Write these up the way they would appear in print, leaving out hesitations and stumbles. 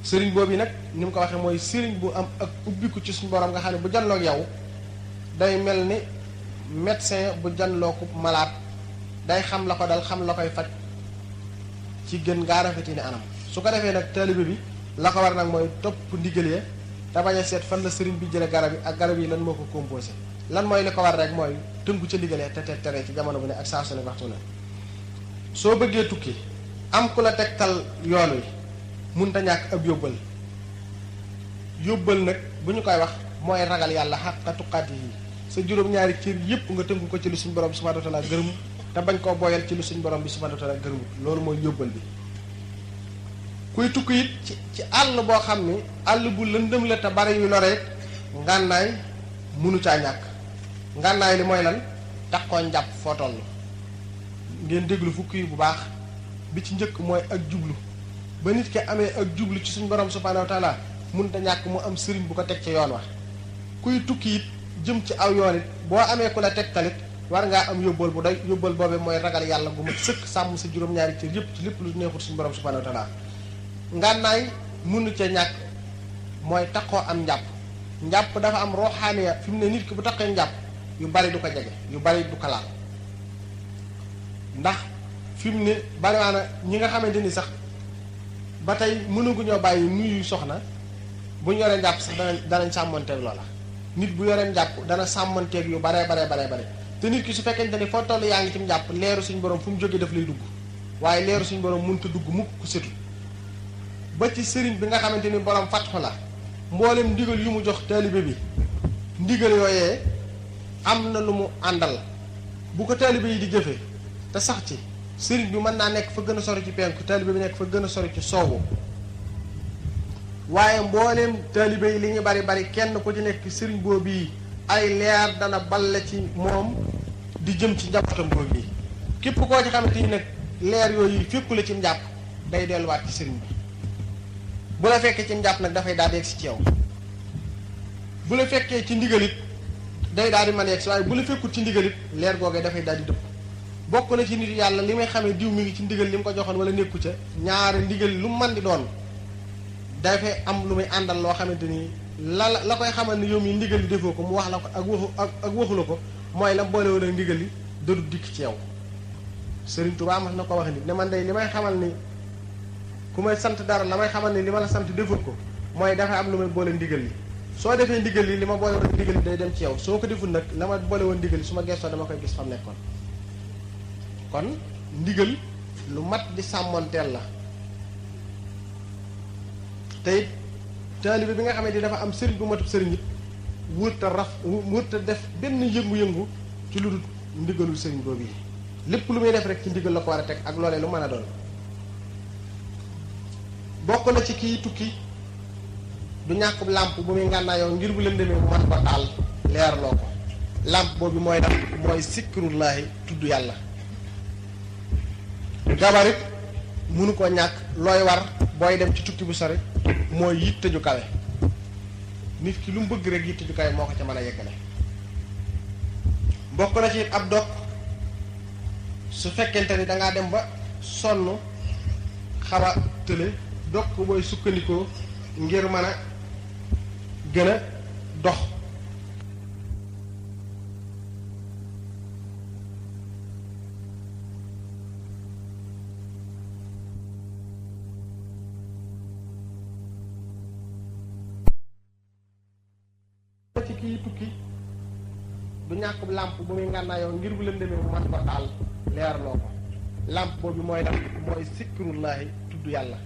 sëriñ boobu nag ni mu ko waxee mooy sëriñ bu am ak ubbiku ci suñu borom nga xam ne bu janloog yow day mel ni médecin bu janloo ko malade day xam la ko dal xam la koy faj ci gën ngaa rafeti ni anam su ko defee nag taalibe bi la ko war nag mooy topp ndigal ya te bañ a seet fan la sëriñ bi jële garab yi ak garab yi lan moo ko composé lan mooy li ko war rek mooy tënku ca ndigal ya te tere ci jamono bu ne ak saa su ne waxtu ne soo bëggee tukki am ku la tegtal yoon wi munta ñàkk ab yóbbal nag bu ñu koy wax mooy ragal yàlla xàqa tuqaati yi sa juróom-ñaari cër yépp nga tënku ko ci lu suñu borom bi subhanahu wa ta'ala gërëm te bañ koo boyal ci lu suñu borom bi subhanahu wa ta'ala gërëm loolu mooy yóbbal bi kuy tukki it ci àll boo xam ni àll bu lëndëm la te bari yu lore ngànnaay munu caa ñàkk ngànnaay li mooy lan tax koo njàpp foo toll ngeen déglu fukki yi bu baax bi ci njëkk mooy ak jublu ba nit ki amee ak jublu ci suñu borom subhanahu wa ta'ala mënut a ñàkk mu am sëriñ bu ko teg ci yoon wax kuy tukki it jëm ci aw yoon it boo amee ku la teg talit war ngaa am yóbbal bu doy yóbbal boobee mooy ragal yàlla gu mat sëkk sàmm sa juróom-ñaari cër yëpp ci lépp lu neexul suñu borom subhanahu wa ta'ala ngànnaay mënu ca ñàkk mooy taxoo am njàpp dafa am roxaaniya fi mu ne nit ki bu taxee njàpp yu bari du ko jege yu bari du ko laal ndax fi mu ne bariwaana ñi nga xamante ni sax ba tey mënaguñoo bàyyi nuyu soxna bu ñu yoree njàpp sax danañ sàmmanteeg loola nit bu yoree njàpp dana sàmmanteeg yu bare te nit ki su fekkente ni foo toll yaa ngi ci njàpp leeru suñu borom fu mu jógee daf lay dugg waaye leeru suñu borom mënut a dugg mukk ku setul ba ci sëriñ bi nga xamante ni borom fatxu la mboolem ndigal yu mu jox taalibe bi ndigal yooyee am na lu mu àndal bu ko taalibe yi di jëfee te sax ci sëriñ bi mën naa nekk fa gën a sori ci penku taalibe bi nekk fa gën a sori ci soowu waaye mbooleem taalibe yi li ñu bari kenn ku ci nekk sëriñ boobu yi ay leer dana balle ci moom di jëm ci njabootam boobu yi képp koo ci xamante ni nag leer yooyu fekku la ci njàpp day delluwaat ci sëriñ bi bu la fekkee ci njàpp nag dafay daal di yegsi ci yow bu la fekkee ci ndigalit day daal di mën a yegsi waaye bu la fekkul ci ndigalit leer googee dafay daal di dëpp bokk na ci nit yàlla li may xamee diw mi ngi ci ndigal li mu ko joxoon wala nekku ca ñaari ndigal lu man di doon dafay am lu muy àndal loo xamante ni la koy xamal ni yow mi ndigal li defoo ko mu wax la ko ak waxu la ko mooy la boole woon ak ndigal li dadu dikk ci yow Sëriñ Tuubaa mas na ko wax nit ne man day li may xamal ni ku may sant dara la may xamal ni li ma la sant deful ko mooy dafay am lu may boole ndigal li soo defee ndigal li ma boole woon ndigal li day dem ci yow soo ko deful nag la ma boole woon ndigal li su ma gestoo dama koy gis fam nekkoon kon ndigal lu mat di sàmmoonteel la te it taalibe bi nga xamante ni dafa am sëriñ bu matub sëriñ it wërta def benn yëngu-yëngu ci lu dul ndigalul sëriñ boobu yi lépp lu muy def rek ci ndigal la ko war a teg ak loolee lu mën a doon bokk na ci kii tukki du ñàkk làmp bu muy ngànnaayoo ngir bu lëndëmee mu mat ko taal leerloo ko làmp boobu mooy daf mooy sikrullaahi tudd yàlla gabarit mënu ko ñàkk looy war booy dem ci tukki bu sori mooy yitte ju kawe nit ki lu mu bëgg rek yitte ju kawe moo ko ca mën a yeggale bokk na ci ab dog su fekkente ni dangaa dem ba sonn xaw a tële dog ko booy sukkandikoo ngir mën a gën a dox ci kii tukki du ñàkk làmp bu muy ngànnaayoo ngir bu lëndëmee mu mat ko taal leerloo ko làmp boobu mooy daf mooy sikrullaahi tudd yàlla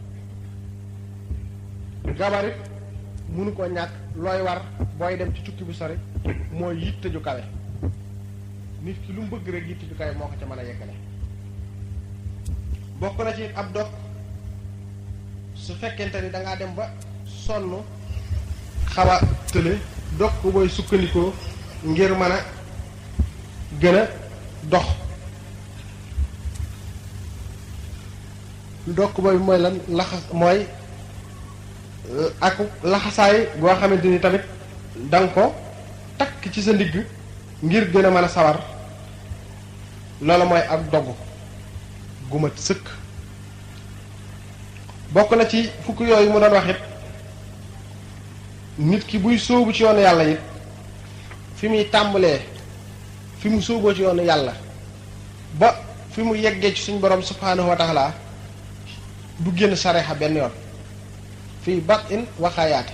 gabarit mënu ko ñàkk looy war booy dem ci tukki bu sori mooy yitte ju kawe nit ki lu mu bëgg rek yitte ju kawe moo ko ca mën a yeggale bokk na ci ab dog su fekkente ni dangaa dem ba sonn xaw a tële dog ko booy sukkandikoo ngir mën a gën a dox dog ko booy mooy lan laxas mooy ak laxasaay boo xamante ni tamit danga ko takk ci sa ndigg ngir gën a mën a sawar loolu mooy ak dogg gu mat sëkk bokk na ci fukk yooyu mu doon wax it nit ki buy sóobu ci yoonu yàlla it fi muy tàmbalee fi mu sóoboo ci yoonu yàlla ba fi mu yeggee ci suñ borom subhanahu wa taala du génn sareexa benn yoon fii bat in waxaayaate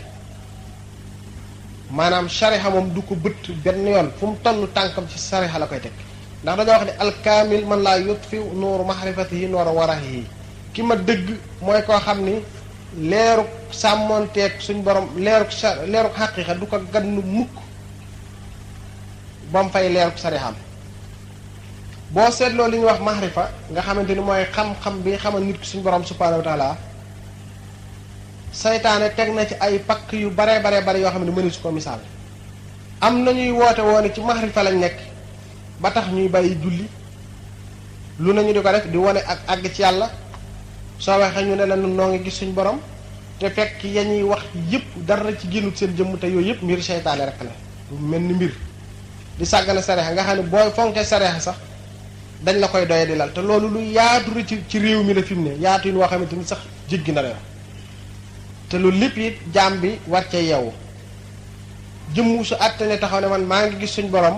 maanaam sareexa moom du ko bëtt benn yoon fu mu toll tànkam ci sareexa la koy teg ndax dañoo wax ne alkaamil man laa yutfi nuuru mahrifatihi noora warahihi ki ma dëgg mooy koo xam ni leeruk sàmmonteeg suñ borom leeruk xaqiiqa du ko gannu mukk ba mu fay leeruk sarixam boo seetloo li ñuy wax mahrifa nga xamante ni mooy xam-xam bi xamal nit ki suñ borom subhanahu wa taala saytaane teg na ci ay pakk yu bare yoo xam ne mëni su ko misaal am na ñuy woote woone ci mahrifa lañ nekk ba tax ñuy bàyyi julli lu nañu di ko def di wone ak àgg ci yàlla soo waxee ñu ne la noo ngi gis suñ borom te fekk ya ñuy wax yëpp dara ci génnut seen jëmm te yooyu yëpp mbir seytaane rek la mel ni mbir di sàggane sareexa nga xam ne booy fonkee sareexa sax dañ la koy doye di lal te loolu lu yaatu ci réew mi la fi mu ne yaatu yi woo xamante ni sax jéggi na la te loolu lépp it jaam bi war cee yeewu jëmm su àtte ne taxaw ne man maa ngi gis suñ borom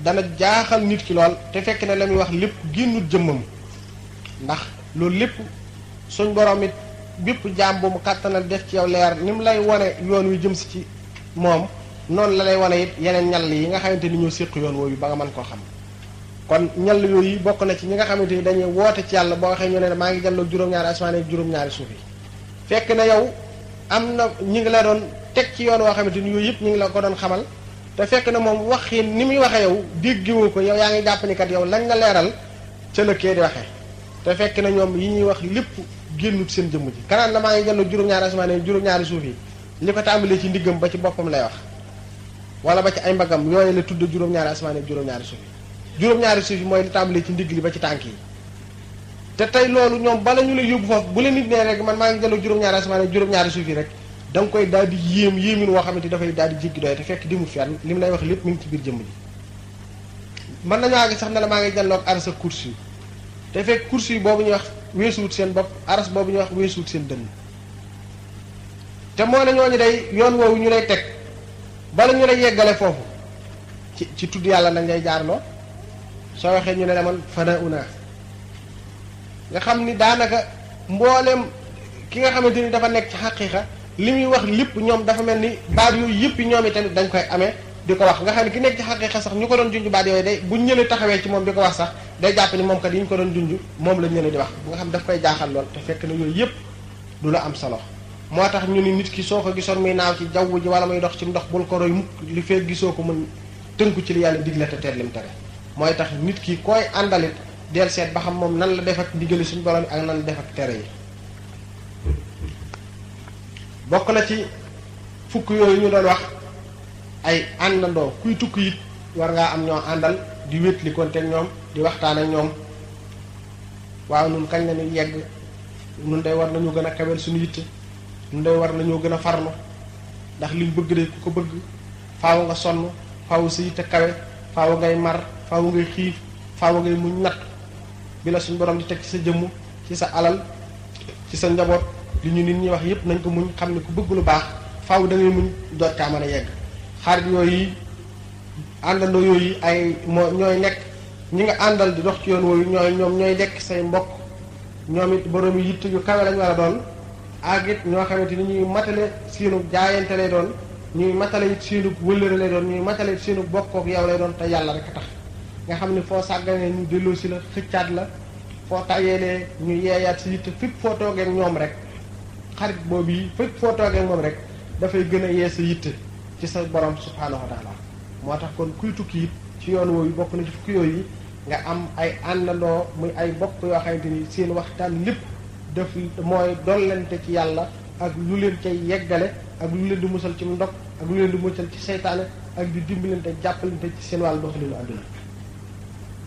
dana jaaxal nit ki lool te fekk ne la muy wax lépp génnut jëmmam ndax loolu lépp suñ borom it bépp jaam bu mu kàttanal def ci yow leer ni mu lay wane yoon wi jëm si ci moom noonu la lay wane it yeneen ñall yi nga xamante ni ñoo séq yoon woowu ba nga mën koo xam kon ñall yooyu bokk na ci ñi nga xamante ni dañuy woote ci yàlla boo waxee ñu ne maa ngi jàlloog juróom-ñaari asamaan ak juróom-ñaari suuf yi fekk na yow am na ñi ngi la doon teg ci yoon woo xamante ni yooyu yëpp ñi ngi la ko doon xamal te fekk na moom waxin ni muy waxee yow déggewoo ko yow yaa ngi jàpp ni kat yow lañ la leeral ca la kee di waxee te fekk na ñoom yi ñuy wax lépp génnut seen jëmm ji kanaan la maa ngi jàlloog juróom-ñaari asamaan ak juróom-ñaari suuf yi li ko tàmbalee ci ndiggam ba ci boppam lay wax wala ba ci ay mbagam yooyu la tudd juróom-ñaari asamaan ak juróom-ñaari suuf yi juróom-ñaari suuf yi mooy li tàmbalee ci ndigg li ba ci tànk yi te tey loolu ñoom bala ñu la yóbbu foofu bu la nit nee rek man maa ngi jàlloog juróom-ñaari asamaan ak juróom-ñaari suuf yi rek da nga koy daal di yéemin woo xamante dafay daal di jéggi doy te fekk dimul fenn li mu lay wax lépp mi ngi ci biir jëmm ji mën nañoo àgg sax ne la maa ngi jàlloog aras ak kursi yi te fekk kursi yi boobu ñuy wax weesuwut seen bopp aras boobu ñuy wax weesuwut seen dënn te moo ne ñooñu day yoon woowu ñu lay teg bala ñu lay yeggale foofu ci tudd yàlla lañ lay jaarloo soo waxee ñu ne la man fana una nga xam ni daanaka mbooleem ki nga xamante ni dafa nekk ci xaqiiqa li muy wax lépp ñoom dafa mel ni baat yooyu yëpp ñoom i tamit dañ koy amee di ko wax nga xam ne ki nekk ci xaqiiqa sax ñu ko doon junj baat yooyu day buñ ñële taxawee ci moom di ko wax sax day jàpp ni moom kat yi ñu ko doon junj moom la ñële di wax nga xam daf koy jaaxal lool te fekk na yooyu yëpp du la am solo moo tax ñu ni nit ki soo ko gisoon muy naaw ci jaww ji wala muy dox ci ndox bul ko roy mukk li fekk gisoo ko mën tënku ci li yàlla digle te teer lim tere mooy tax nit ki koy àndalit del seet ba xam moom nan la def ak ndigali suñu borom ak nan la def ak tere yi bokk na ci fukk yooyu ñu doon wax ay àndandoo kuy tukki it war ngaa am ñoo àndal di wétli konte ak ñoom di waxtaan ak ñoom waaw nun kañ la ñuy yegg nun day war nañoo gën a kawel suñu yitte nun day war nañoo gën a farlu ndax liñ bëgg de ku ko bëgg faaw nga sonn faaw sa yitte kawe faaw ngay mar faaw ngay xiif faaw ngay muñ natt bi la suñu borom di teg ci sa jëmm ci sa alal ci sa njaboot li ñu nit ñi wax yépp nañ ko muñ xam ne ku bëgg lu baax faaw da ngay muñ doot kaa mën a yegg xarit yooyu àndandoo yooyu ay moo ñooy nekk ñi nga àndal di dox ci yoon wooyu ñooy nekk say mbokk ñoom it borom yi yitte yu kawe lañ war a doon ak it ñoo xamante ni ñuy matale seenu jaayante lay doon ñuy matale it seenu wëllëre lay doon ñuy matale it seenu bokkook yow lay doon te yàlla rek a tax nga xam ne foo sàgganee ñu delloo si la xëccaat la foo tayeelee ñu yeeyaat si yitte fépp foo toogee ak ñoom rek xarit boobu yi fépp foo toogee ak moom rek dafay gën a yee sa yitte ci sa borom subhaanahu wa taala moo tax kon kuy tukki it ci yoon woowu bokk na ci fukki yooyu nga am ay àndandoo muy ay bokk yoo xamante ni seen waxtaan lépp daf mooy dollante ci yàlla ak lu leen cay yeggale ak lu leen di musal ci ndog ak lu leen di musal ci seytaane ak di dimbalante jàppalante ci seen wàllu doxalinu àdduna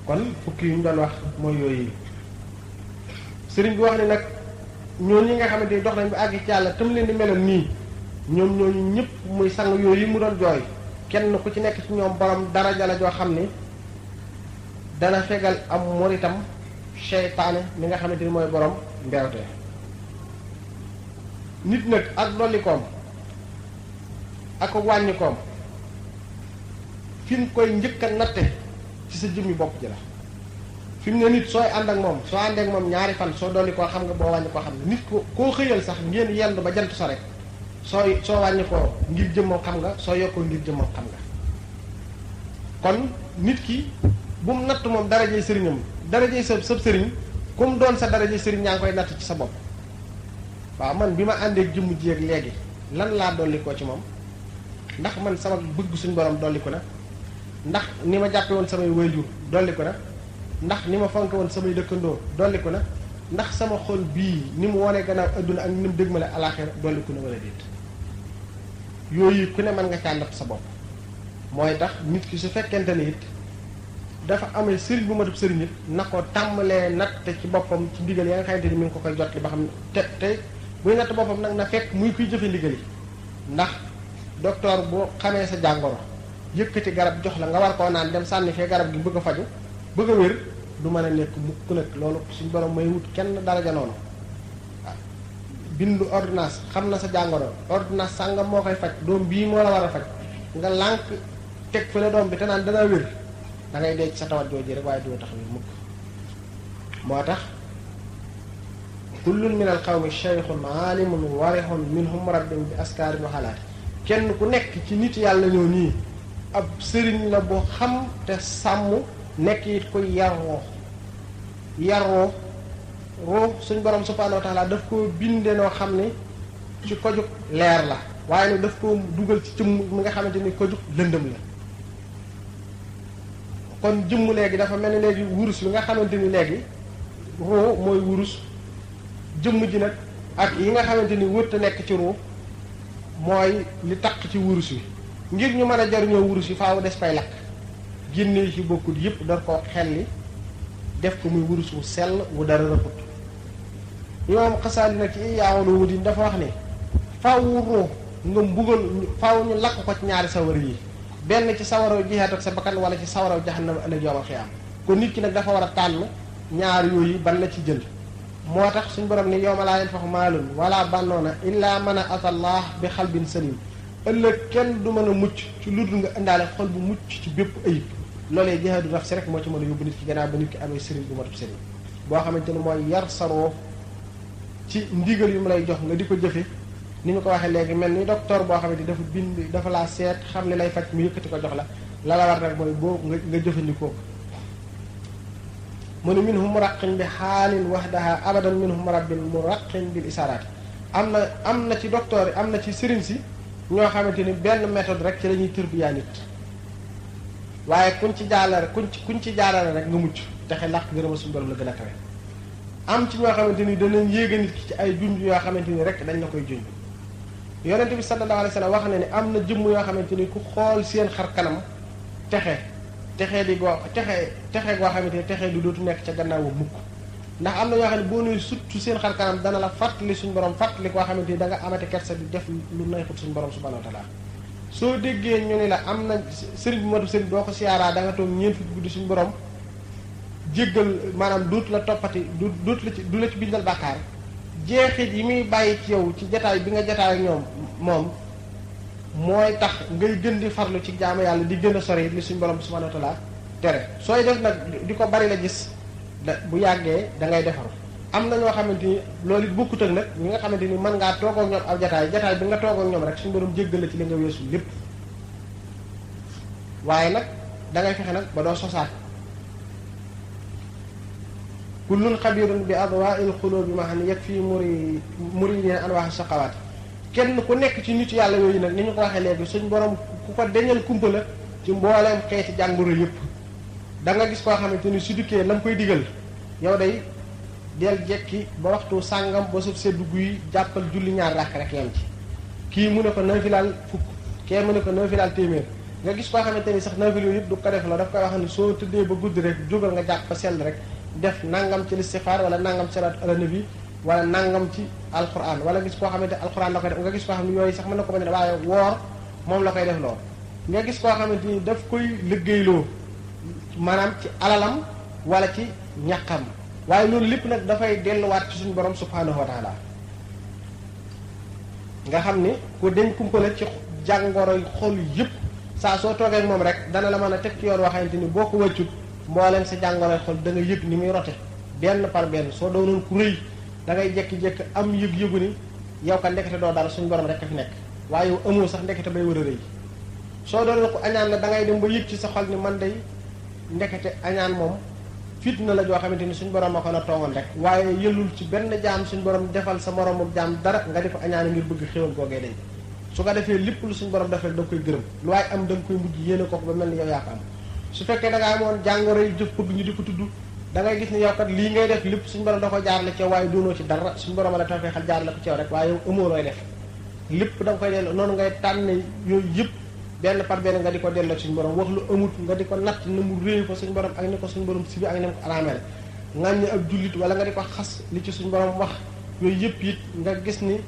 kon fukki yu ñu doon wax mooy yooyu sëriñ bi wax ne nag ñooñu ñi nga xamante ni dox nañ ba àgg ci yàlla tam leen di meloon nii ñoom ñooñu ñëpp muy sang yooyu mu doon jooy kenn ku ci nekk ci ñoom borom daraja la joo xam ni dana fegal am muritam seytaane mi nga xamante ni mooy borom mbeewte nit nag ak dolli koom ak wàññi koom fi mu koy njëkk a natte ci sa jëmmi bopp ji la. fi mu ne nit sooy ànd ak moom soo àndee ak moom ñaari fan soo dolli koo xam nga boo wàññi koo xam nga nit koo xëyal sax ngeen yendu ba jant so rek soo wàññi koo ngir jëmmam xam nga soo yokkoo ngir jëmmam xam nga. kon nit ki bu mu natt moom darajey sëriñam darajey sa sëriñ ku mu doon sa darajey sëriñ yaa ngi koy natt ci sa bopp. waaw man bi ma àndee jëmm ji ak léegi lan laa dolli koo ci moom ndax man sama bëgg suñu borom dolli ko na ndax ni ma jàppe woon samay waajur dolli ko na ndax ni ma fonk woon samay dëkkandoo dolli ko na ndax sama xol bii ni mu wone gannaaw adduna ak ni mu dëgmale alaaxira dolli ko na wala déet. yooyu ku ne mën nga caa natt sa bopp mooy tax nit ki su fekkente ni it dafa amee sëriñ bu matub sëriñ it na ko tàmbalee natt ci boppam ci ndigal ya nga xamante ni mi ngi ko koy jot li ba xam te buy natt boppam nag na fekk muy kuy jëfe ndigal yi. ndax docteur boo xamee sa jàngoro yëkkati garab jox la nga war koo naan dem sànni fee garab gi bëgg a faju bëgg a wér du mën a nekk mukk nag loolu suñ borom may wut kenn daraja noonu. waaw bindu ordonnance xam na sa jàngoro ordonnance sàngam moo koy faj doom bii moo la war a faj nga lànk teg fële doom bi te naan dana wér da ngay dee ci sa tawat jooju rek waaye doo tax wér mukk. moo tax kullun min al qawmi shaykhun aalimun warihun minhum rabbin bi askaarin wa xalaat kenn ku nekk ci nit yàlla ñoo nii ab sëriñ la bu xam te sàmm nekk it koy yaroo roo suñ borom subhaanahu wa taala daf ko binde noo xam ne ci kojug leer la waaye nag daf ko dugal ci jëmm mi nga xamante ni kojug lëndëm la. kon jëmm léegi dafa mel ni léegi wurus bi nga xamante ni léegi roo mooy wurus jëmm ji nag ak yi nga xamante ni wërta nekk ci roo mooy li taq ci wurus wi ngir ñu mën a jariñoo wurus yi faaw des fay lakk génne yi ci bokkut yëpp dar koo xelli def ko muy wurus wu sell wu dara rëpput. imaam Xasaali nag ci Ihyaa Ulumuddin dafa wax ne faaw roo nga mbugal faaw ñu lakk ko ci ñaari sawar yi benn ci sawaraw jihaat ak sa bakkan wala ci sawaraw jahannam ëllëg yawmal xiyaam kon nit ki nag dafa war a tànn ñaar yooyu ban la ci jël. moo tax suñu borom ni yawma laa yanfa'u maalun wala bannoona illaa man ataa Allah bi xalbin salim ëllëg kenn du mën a mucc ci lu dul nga indaale xol bu mucc ci bépp ayib. loolee jihaadu nafsi rek moo ci mën a yóbbu nit ki gannaaw ba nit ki amee sëriñ bu matub sëriñ boo xamante ne mooy yar saroo ci ndigal yu mu lay jox nga di ko jëfe ni ñu ko waxee léegi mel ni docteur boo xamante dafa bind dafa laa seet xam li lay faj mu yëkkati ko jox la war rek mooy boo nga jëfandikoo ko. mu ne minhum muraqin bi xaalin wahdaha abadan minhum rabbin muraqin bil isaraat am na ci docteur yi am na ci sëriñ si ñoo xamante ni benn méthode rek ci la ñuy tërbiyaa nit waaye kuñ ci jaarale rek nga mucc texe làq ngërëmal suñu borom la gën a kawe. am ci ñoo xamante ni danañ yéega nit ki ci ay junj yoo xamante ni rek dañ la koy junj. yonente bi sallallahu alayhi wa sallam wax na ne am na jëmm yoo xamante ni ku xool seen xar kanam texe goo xamante ni texe du dootu nekk ca gannaawu mukk ndax am na ñoo xam ne boo nuy suttu seen xar kanam dana la fàttali suñu borom fàttali koo xamante ni da nga amate kersa di def lu neexut suñu borom subhanahu wa taala. soo déggee ñu ni la am na sëriñ bu matu sëriñ boo ko siyaaraa da nga toog ñeent fukki guddi suñu borom jéggal maanaam dootu la toppati du la ci bindal bàkkaar jeexit yi muy bàyyi ci yow ci jataay bi nga jataay ak moom mooy tax ngay gën di farlu ci jaamu yàlla di gën a sori li suñu borom subhanahu wa taala tere sooy def nag di ko bari la gis bu yàggee da ngay defaru. am na ñoo xamante ni loolu it bokkut ak nag ñi nga xamante ni mën ngaa toog ak ñoom ab jataay bi nga toog ak ñoom rek suñu borom jéggal la ci li nga weesu lépp waaye nag da ngay fexe nag ba doo sosaat. kullun xabirun bi adwaa'il xulubi ma xam ne yegg fii muridina anwaa saqawaat kenn ku nekk ci nit yàlla yooyu nag ni ñu ko waxee léegi suñ borom ku ko deñal kumpa la ci mbooleem xeeti jàngoro yëpp. da nga gis koo xamante ni su dikkee la mu koy digal yow day del jekki ba waxtu sàngam ba suuf seddu guy jàppal julli ñaar ràkk rek yam ci kii mu ne ko nafilaal fukk kee mu ne ko nafilaal téeméer nga gis koo xamante ni sax nafil yooyu yëpp du ko def la daf koy wax ne soo tëddee ba guddi rek jógal nga jàpp fa sell rek def nangam ci listixfaar wala nangam ci salaatu ala nabi wala nangam ci alquran wala gis koo xamante alquran la koy def nga gis koo xam ne yooyu sax mën na ko bañ a waaye woor moom la koy def lool nga gis koo xamante ni daf koy liggéeyloo maanaam ci alalam wala ci ñaqam waaye loolu lépp nag dafay delluwaat ci suñu borom subhanahu wa taala nga xam ni ku deñ kumpale ci jàngoro xol yëpp saa soo toogee ak moom rek dana la mën a teg ci yoon waxante ni boo ko wàccut mbooleem sa jàngoro xol da nga yëg ni muy rote benn par benn soo doonoon ku rëy da ngay jékki-jékki am yëg-yëgu ni yow ka ndekete doo dara suñu borom rek a fi nekk waaye yow amoo sax ndekete bay war a rëy soo doonoon ko añaan la da ngay dem ba yëg ci sa xol ni man day ndekete añaan moom fitna la joo xamante ni suñu borom a ko na toogoon rek waaye yëlul ci benn jaam suñu borom defal sa moroomu jaam dara nga di ko añaan ngir bëgg xéwal googee dañ su ko defee lépp lu suñu borom defal da nga koy gërëm lu waaye am da nga koy mujj yéene ko ba mel ni yow yaa ko am su fekkee da ngaa amoon jàngoro yi jëf bëgg ñu di ko tudd da ngay gis ni yow kat lii ngay def lépp suñu borom da ko jaarale ci yow waaye doonoo ci dara suñu borom la tawfee xal jaarale ko ci yow rek waaye yow amoo looy def lépp da nga koy delloo noonu ngay tànn yooyu yëpp benn par benn nga di ko delloo suñu borom wax lu amut nga di ko natt na mu réew ko suñu borom ak ni ko suñu borom sibi ak ni ko araameel ŋàññi ab jullit wala nga di ko xas li ci suñu borom wax yooyu yëpp it nga gis ni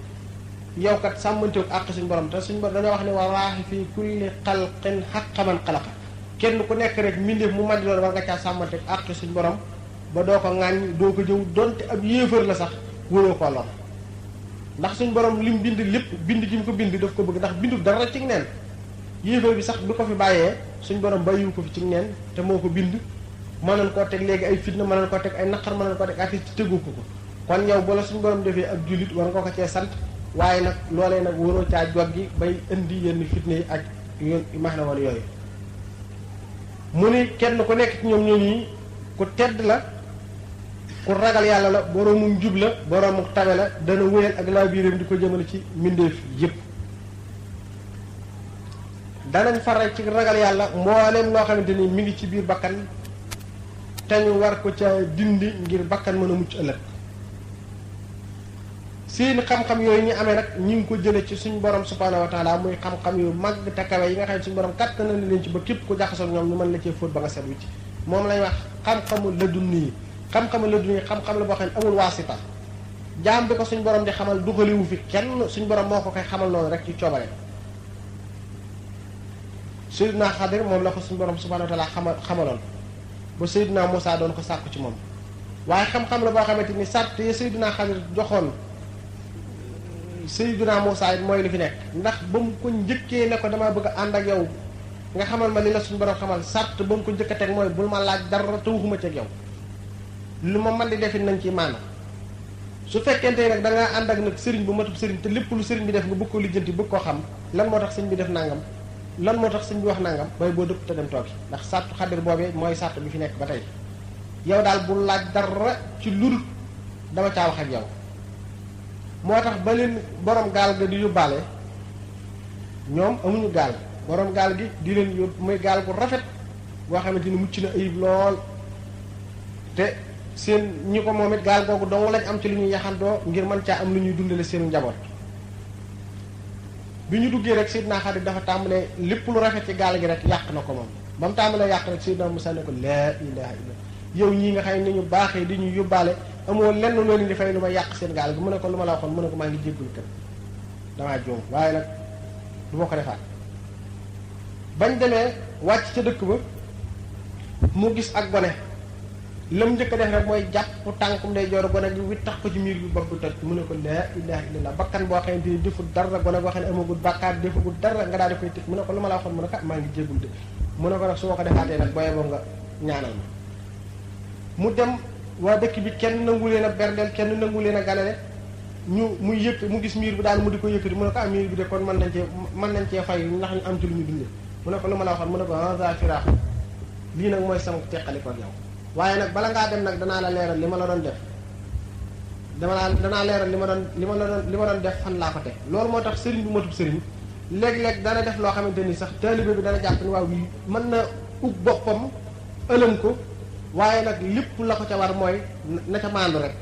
yow kat sàmmanteeku àq suñu borom te suñu borom dañoo wax ne waraaxi fii kulli xalqin xaqqa man xalaqa kenn ku nekk rek mbindeef mu mën di doon war nga caa sàmmanteeku àq suñu borom ba doo ko ŋàññ doo ko jëw donte ab yéefar la sax wóoroo koo lor ndax suñu borom lim bind lépp bind gi mu ko bind daf ko bëgg ndax bindu dara ci neen yéefar bi sax bi ko fi bàyyee suñu borom bàyyiwu ko fi ci neen te moo ko bind mënoon koo teg léegi ay fitna mënoon koo teg ay naqar mënoon koo teg ati ci tegu ko kon yow bala suñu borom defee ak jullit war nga ko cee sant waaye nag loolee nag waroo caa jot gi bay indi yenn fitna yi ak yoon max na woon yooyu mu ni kenn ku nekk ci ñoom ñooñu ku tedd la ku ragal yàlla la boroomu jub la boroomu tabe la dana wéyal ak laa biiram di ko jëmale ci mbindeef yépp danañ faral ci ragal yàlla mbooleem loo xamante ni mi ngi ci biir bakkan te ñu war ko ca dindi ngir bakkan mën a mucc ëllëg seeni xam-xam yooyu ñu amee nag ñi ngi ko jële ci suñu borom subhanahu wa taala muy xam-xam yu mag te kawe yi nga xam ne suñu borom kàttan na leen ci ba képp ku jaxasoo ñoom ñu mën la cee fóot ba nga set wi ci moom lañ wax xam-xamu ladunni yi xam-xamu ladunni yi xam-xam la boo xam ne amul waasita jaam bi ko suñu borom di xamal duxaliwu fi kenn suñu borom moo ko koy xamal noonu rek ci coobare Seydina Xadir moom la ko suñu borom subhanahu wa taala xamaloon ba Seydina Moussa doon ko sàkku ci moom waaye xam-xam la boo xamante ni sàrt yi Seydina Xadir joxoon Seydina Moussa it mooy li fi nekk ndax ba mu ko njëkkee ne ko damaa bëgg a ànd ak yow nga xamal ma li la suñu borom xamal sàrt ba mu ko njëkk a teg mooy bul ma laaj dara te waxuma ci ak yow lu ma mën di defit nañ ci maana su fekkente nag da ngaa ànd ak nag sëriñ bu matub sëriñ te lépp lu sëriñ bi def nga bëgg ko lijjanti bëgg koo xam lan moo tax sëriñ bi def nangam lan moo tax sëriñ bi wax nangam bay boo dëpp te dem toogi ndax sàrtu Xadir boobee mooy sàrt bi fi nekk ba tey yow daal bul laaj dara ci ludul dama caa wax ak yow moo tax ba leen borom gaal ga di yóbbaale ñoom amuñu gaal borom gaal gi di leen yóbbu muy gaal gu rafet boo xamante ni mucc na ayib lool te seen ñi ko moom it gaal googu dong lañ am ci lu ñuy yaxandoo ngir mën caa am lu ñuy dundale seenu njaboot bi ñu duggee rek Seydina Xadir dafa tàmbalee lépp lu rafet ci gaal gi rek yàq na ko moom ba mu tàmbalee yàq rek Seydina Musaa ne ko laa ilaaha illa yow ñii nga xam ne ñu baaxee di ñu yóbbaale amoo lenn loolu di fay lu ma yàq seen gaal gi mu ne ko lu ma la waxoon mu ne ko maa ngi jéggul kat damaa juum waaye nag du ma ko defaat bañ demee wàcc ca dëkk ba mu gis ak gone lam njëkk a def rek mooy jàpp tànkum day joor gone gi wi tax ko ci miir bi bopp bi toj mu ne ko laa ilaaha illallah bakkan boo xamante ni deful dara gone boo xam ne amagul bàkkaar defagul dara nga daal di koy tëj mu ne ko lu ma la waxoon mu ne ko maa ngi jéggul de mu ne ko nag su ma ko defaatee nag booyee boo nga ñaanal ma mu dem waa dëkk bi kenn nangu leen a berndeel kenn nangu leen a ganale ñu muy yëkk mu gis miir bi daal mu di ko yëkkati mu ne ko ah miir bi de kon mën nañ cee fay ndax ñu am ci lu ñu dundee mu ne ko lu ma la waxoon mu ne ko asa firaax lii nag mooy sama teqali ko yow waaye nag bala ngaa dem nag danaa la leeral li ma la doon def danaa leeral li ma doon def fan laa ko teg loolu moo tax sëriñ bu matub sëriñ léeg-léeg dana def loo xamante ni sax taalibe bi dana jàpp ni waaw lii mën na ub boppam ëlëm ko waaye nag lépp la ko ca war mooy na ca maandu rek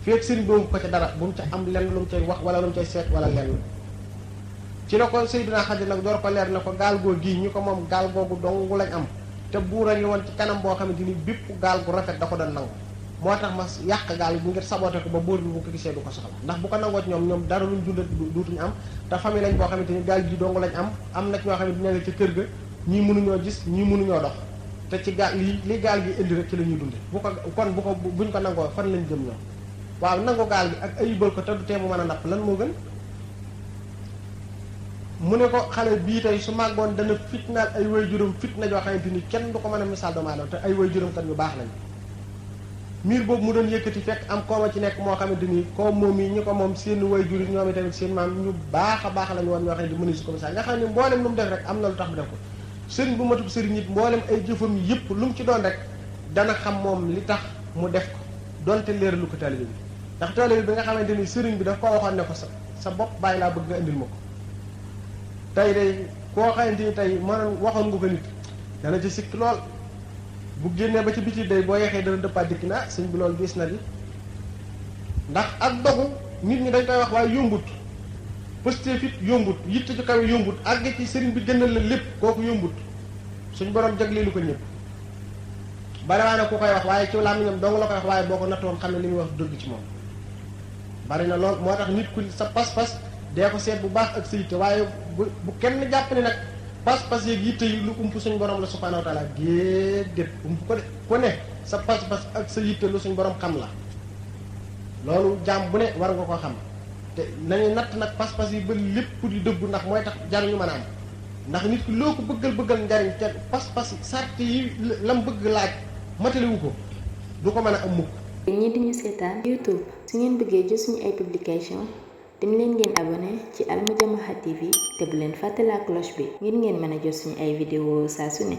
feek sëriñ boobu ko ca dara bu mu ca am lenn lu mu cay wax wala lu mu cay seet wala lenn ci la ko Seydina Xadir nag door ko leer na ko gaal goo gii ñu ko moom gaal googu dong lañ am te buura ngi woon ci kanam boo xamante ni bépp gaal gu rafet da ko doon nangu moo tax ma yàq gaal bi ngir saboté ko ba buur bi bu ko gisee du ko soxla ndax bu ko nangoo ci ñoom dara luñ dunda duutuñu am te famille lañ boo xamante ni gaal gi dong lañ am na ci ñoo xamante ne ca kër ga ñii mënuñoo gis ñii mënuñoo dox te ci gaal li gaal gi indi rek ci la ñuy dunde buñ ko nangoo fan lañ jëm ñoom waaw nangu gaal gi ak ayibal ko te du tee mu mën a napp lan moo gën mu ne ko xale bii tey su màggoon dana fitnaal ay waajuram fitna joo xamante ni kenn du ko mën a misaal doomu aadama te ay waajuram kat yu baax lañ miir boobu mu doon yëkkati fekk am kooma ci nekk moo xamante ni koom moom yi ñi ko moom seen waajur yi ñoom tamit seen maam ñu baax a baax lañu woon ñoo xam ne di mëni si ko misaal nga xam ne mboolem lu mu def rek am na lu tax bu def ko sëriñ bu matub sëriñ it mboolem ay jëfam yëpp lu mu ci doon rek dana xam moom li tax mu def ko donte leeralu ko taalibe bi ndax taalibe bi nga xamante ni sëriñ bi daf ko waxoon ne ko sa bopp bàyyi laa bëgg nga indil ma ko tey day koo xamante ni tey man waxoon nga ko nit dana ci sikk lool bu génnee ba ci biti day boo yeexee dana dëppaat dikk na sëñ bi loolu gis na di ndax ak dogu nit ñi dañ koy wax waaye yombut pëste fit yombut yitte ci kaw yombut àgg ci sëriñ bi gënal la lépp kooku yombut suñ borom jagleelu ko ñëpp bari waa ne ku koy wax waaye ci làmmiñam dong la koy wax waaye boo ko nattoon xam ne li muy wax dëgg ci moom bari na lool moo tax nit ku sa pas-pas dee ko seet bu baax ak sa yitte waaye bu kenn jàpp ne nag pas-pas yeeg yitte yi lu ump suñ borom la subhanahu wa taala déedéet ump ko de ku ne sa pas-pas ak sa yitte lu suñ borom xam la loolu jaam bu ne war nga ko xam te nañu natt nag pas-pas yi ba lépp di dëggu ndax mooy tax jariñu mën a am ndax nit ki loo ko bëggal njariñ te pas-pas sart yi lam bëgg laaj mataliwu ko du ko mën a am mukk. ñi di ñu seetaan YouTube su ngeen bëggee jot suñu ay publication dem leen ngeen abonné ci Al Madiamaha TV te bu leen fàtte la cloche bi ngir ngeen mën a jot suñu ay vidéo saa su ne.